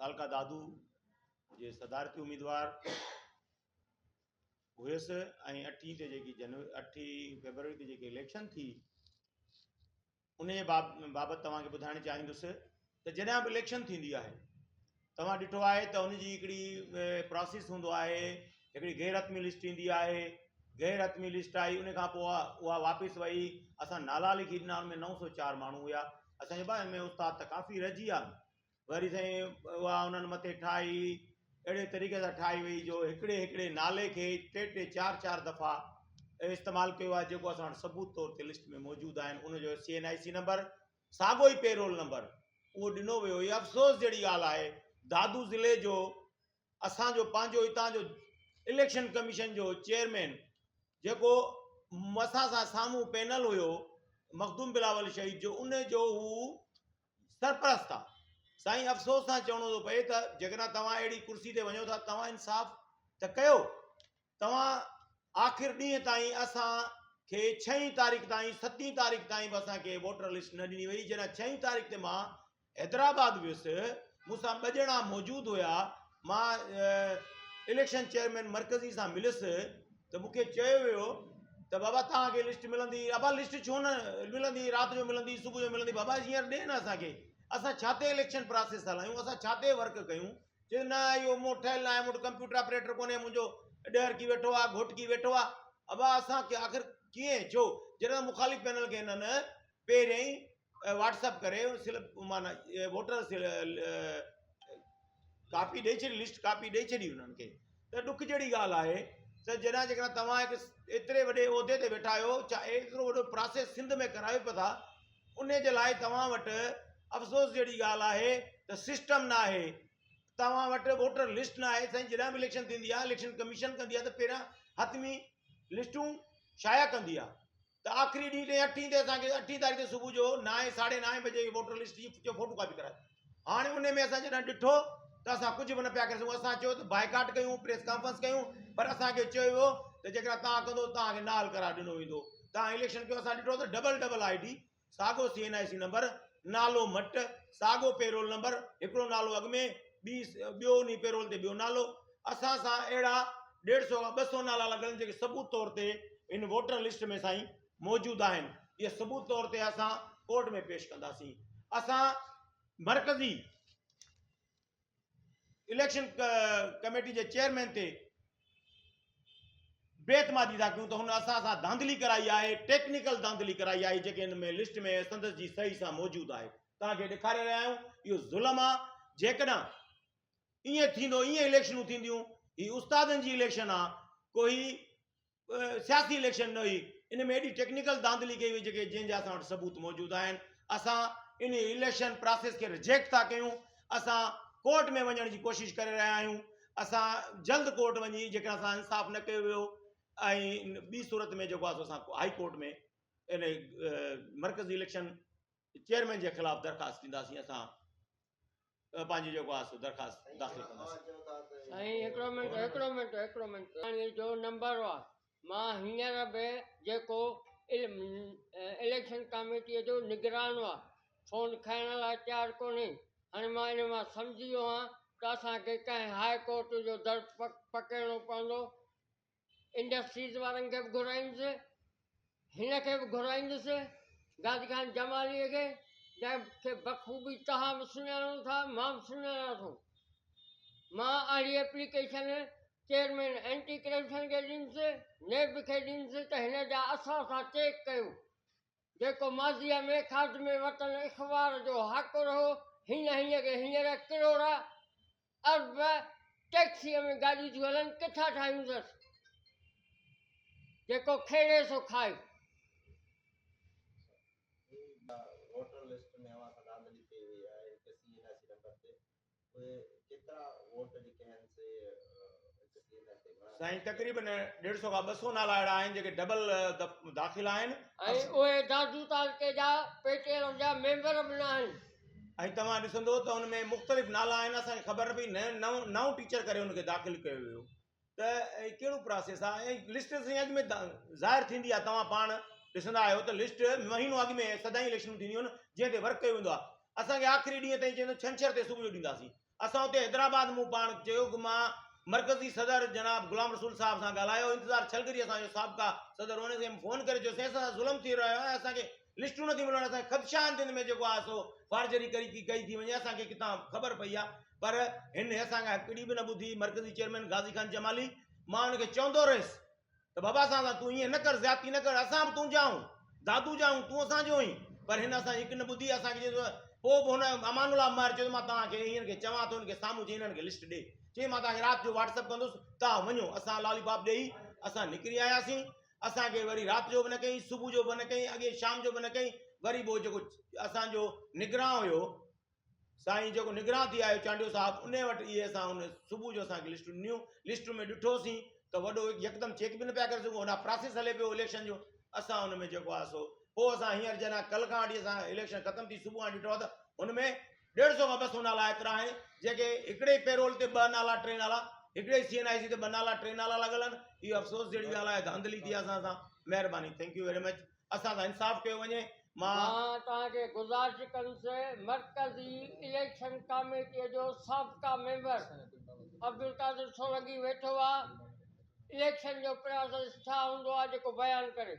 تعلقه دادو جي صدارتي اميدوار هيس ۽ اٺين تي جيڪي جنوري اٺين فيبروري تي جيڪي اليڪشن ٿي ان جي بابت توهان کي ٻڌائڻ چاهيندس ته جڏهن به اليڪشن ٿيندي آهي توهان ڏٺو آهي ته ان جي هڪڙي پراسيس هوندو آهي هڪڙي غير حتمي لسٽ ايندي آهي غير حتمي لسٽ آئي ان کان پوء اها واپس وئي اسان نالا لکي ڏنا ان ۾ 904 ماڻهو هيا اسان چيو ڀاء ان ۾ استاد ته ڪافي رهجي ويا وري سائين اها انهن مٿي ٺاهي اهڙي طريقي سان ٺاهي وئي جو هڪڙي هڪڙي نالي کي ٽي ٽي چار چار دفعا استعمال ڪيو آهي جيڪو اسان وٽ ثبوت طور تي لسٽ ۾ موجود آهن ان جو سي اين آء سي نمبر ساڳو ئي پيرول نمبر اهو ڏنو ويو هي افسوس جهڙي ڳالهه آهي دادو ضلعي جو اسان جو پنهنجو هتان جو اليڪشن ڪميشن جو چيئرمين جيڪو اسان سان سامهون پينل هيو مخدوم بلاول شهيد جو ان جو هو سرپرست آ. سائين افسوس سان چوڻو ٿو پئي ته جيڪڏهن توهان اهڙي ڪرسي تي وڃو ٿا توهان انصاف ته ڪيو توهان آخر ڏينهن تائين اسان کي ڇهين تاريخ تائين ستين تاريخ تائين به اسان کي ووٽر لسٽ نه ڏني وئي جڏهن ڇهين تاريخ تي مان حيدرآباد ويس مون سان ٻه ڄڻا موجود هيا مان اليڪشن چيئرمين مرڪزي سان مليس ته مون کي چيو ويو ته بابا توهان کي لسٽ ملندي ابا لسٽ ڇو نه ملندي رات جو ملندي صبح جو ملندي بابا هينئر ڏي نه اسان کي اسان ڇا تي اليڪشن پراسيس هلايون اسان ڇا تي ورڪ ڪيون چي نه اهو مون ٺهيل نه آهي مون وٽ ڪمپيوٽر آپريٽر ڪونهي منهنجو ڏهرڪي ويٺو آهي گهوٽڪي ويٺو آهي ابا اسان کي آخر ڪيئن ڇو جڏهن مخالف پينل کي هنن پهريائين واٽس اپ ڪري سلپ معنيٰ ووٽر ڪاپي ڏئي ڇڏي لسٽ ڪاپي ڏئي ڇڏي انهن کي ته ڏک جهڙي ڳالهه آهي ته جڏهن جيڪڏهن توهان هڪ ايتري وڏي عهدي تي ويٺا آهيو ڇا ايترو وڏو پراسيس سنڌ ۾ ڪرايو پيا ٿا ان جي لاء توهان وٽ افسوس جهڙي ڳالهه آهي ته سسٽم نه آهي توهان وٽ ووٽر لسٽ نه آهي سائين جڏهن به اليڪشن ٿيندي آهي اليڪشن ڪميشن ڪندي آهي ته پهريان حتمي لسٽون شايع ڪندي آهي ته آخري ڏينهن تي اٺين تي اسان کي اٺين تاريخ تي صبح جو نائين ساڍي نائين بجي ووٽر لسٽ جي فوٽو ڪاپي ڪرائي هاڻي ان ۾ اسان جڏهن ڏٺو ته اسان ڪجهه به نه پيا ڪري سگهون اسان چيو ته بائيڪاٽ ڪيون پريس ڪانفرنس ڪيون پر اسان کي چيو ويو ته جيڪڏهن توهان ڪندو توهان کي نااهل قرار ڏنو ويندو توهان اليڪشن ڪيو اسان ڏٺو ته ڊبل ڊبل I D ساڳو سي اين آء سي نمبر نالو مٽ ساڳو پيرول نمبر هڪڙو نالو اڳ ۾ ٻي ٻيو انهي پيرول تي ٻيو نالو اسان سان اهڙا ڏيڍ سو کان 200 نالا لڳل آهن جيڪي ثبوت طور تي ان ووٽر لسٽ ۾ سائين موجود آهن اهي ثبوت طور تي اسان ڪورٽ ۾ پيش ڪنداسين اسان مرڪزي اليڪشن ڪميٽي جي چيئرمين تي بي اعتمادي ٿا ڪيون ته هن اسان سان ڌانڌلي ڪرائي آهي ٽيڪنيڪل ڌانڌلي ڪرائي آهي جيڪي هن ۾ لسٽ ۾ سندس جي صحيح سان موجود آهي توهان کي ڏيکاري رهيا آهيون اهو ظلم آهي جيڪڏهن ائين ٿيندو ائين اليڪشنون ٿينديون هي استادن جي اليڪشن آهي ڪو هي سياسي اليڪشن نه هئي ان ۾ ايڏي ٽيڪنيڪل ڌانڌلي ڪئي وئي جيڪي جنهن جا اسان وٽ ثبوت موجود آهن اسان ان اليڪشن پراسيس کي رجيڪٽ ٿا ڪيون اسان ڪورٽ ۾ وڃڻ جي ڪوشش ڪري رهيا آهيون اسان جلد ڪورٽ وڃي جيڪڏهن اسان انصاف نه ڪيو ويو ۽ ٻي صورت ۾ جيڪو آهي سو اسان هائي ڪورٽ ۾ ان مرڪزي اليڪشن چيئرمين جي خلاف درخواست ڏينداسين اسان پنهنجي جيڪو آهي سو درخواست داخل ڪنداسين. سائين هڪڙو منٽ هڪڙو منٽ هڪڙو منٽ پاڻي جو نمبر آ مان هينئر به جيڪو اليڪشن ڪاميٽي جو نگران آ فون کڻڻ لاء تيار ڪونهي هاڻي مان ان مان سمجهي ويو آهيان ته اسان کي ڪنهن هاء ڪورٽ جو در پڪڙڻو پوندو انڊسٽريز وارن کي به گهرائيندس، هن کي به گهرائيندس، غازي خان جماليء کي، جنهن کي بخوبي توهان به سڃاڻو ٿا، مان به سڃاڻان ٿو. مان اهڙي ايپليڪيشن چيئرمين اينٽي ڪرپشن کي ڏيندس، نيب کي ڏيندس ته هن جا اثاثا چيڪ ڪيو. جيڪو ماضيء ۾ خادم وطن اخبار جو هاڪر هو، هن هن کي هينئر ڪروڙ ارب ٽيڪسيء ۾ گاڏيون ٿيون هلن، ڪٿان ٺاهيون اٿس؟ جيڪو کيڙي سو کائي. ووٽر لسٽ ۾ اوهان سان ڌانڌلي ڪئي وئي آهي هڪ سي اين آء سي نمبر تي اهي ڪيترا ووٽ جيڪي آهن سي هڪ سي اين آء سي گهڻا سائين تقريبن ڏيڍ سو کان 200 نالا اهڙا آهن جيڪي ڊبل داخل آهن. ۽ اهي دادو تعلقي جا پي ٽي ايل جا ميمبر به نه آهن. ۽ توهان ڏسندو ته ان ۾ مختلف نالا آهن اسان کي خبر نه پئي نئون نئون ٽيچر ڪري ان کي داخل ڪيو ويو ته ڪهڙو پراسيس آهي ۽ لسٽ سائين اڳ ۾ ظاهر ٿيندي آهي توهان پاڻ ڏسندا آهيو ته لسٽ مهينو اڳ ۾ سدائين اليڪشنون ٿينديون آهن جنهن تي ورڪ ڪيو ويندو آهي اسان کي آخري ڏينهن تائين چوندو ڇنڇر تي صبح جو ڏينداسين. اسان اتي حيدرآباد مون پاڻ چيو ته مان مرڪزي صدر جناب غلام رسول صاحب سان ڳالهايو انتظار ڇلگري اسان جو سابقه صدر ان کي فون ڪري چيو سائين اسان سان ظلم ٿي رهيو آهي اسان کي لسٽون نٿيون ملن اسان کي خدشا آهن ته ان ۾ جيڪو آهي سو فارجري ڪري ڪئي ٿي وڃي اسان کي ڪٿان خبر پئي آهي پر هن اسان کان هڪڙي به نه ٻڌي مرڪزي چيئرمين غازي خان جمالي مان ان کي چوندو رهيس ته بابا اسان سان تون ائين نه ڪر زيادتي نه ڪر اسان به تنهنجا آهيون دادو جا آهيون تون اسان جو آهين پر هن اسان جي هڪ نه ٻڌي اسان کي چيس پوء به هن امان الله مهر چيو ته مان توهان کي هن کي چوان ٿو هن کي سامهون چئي هنن کي لسٽ ڏي چي مان توهان کي رات جو واٽس اپ ڪندس توهان وڃو اسان لالي پاپ ڏيئي اسان نڪري آياسين اسان کي وري رات جو به نه ڪئي صبح جو به نه ڪئي اڳي شام جو به نه ڪئي وري پوء جيڪو اسان جو نگران هيو سائين جيڪو نگران ٿي آيو چانڊيو صاحب انهي وٽ اهي اسان ان صبح جو اسان کي لسٽون ڏنيون لسٽون ۾ ڏٺوسين ته وڏو يڪدم چيڪ به نه پيا ڪري سگهون هوڏانهن پراسيس هلي پيو اليڪشن جو اسان ان ۾ جيڪو آهي سو پوء اسان هينئر جڏهن ڪل کان وٺي اسان اليڪشن ختم ٿي صبح کان ڏٺو آهي ته ان ۾ ڏيڍ سو کان 200 نالا ايترا آهن جيڪي هڪڙي ئي پيرول تي ٻه نالا ٽي نالا هڪڙي سي اين آء سي تي ٻه نالا ٽي نالا لڳل آهن اهو افسوس جهڙي ڳالهه آهي ڌانڌلي ٿي اسان سان مهرباني thank you very much اسان سان انصاف ڪيو وڃي مان. مان توهان کي گذارش ڪندس مرڪزي اليڪشن ڪاميٽي جو سابقه ميمبر عبدالقادر سولنگي ويٺو آ اليڪشن جو پراسيس ڇا هوندو آ جيڪو بيان ڪري.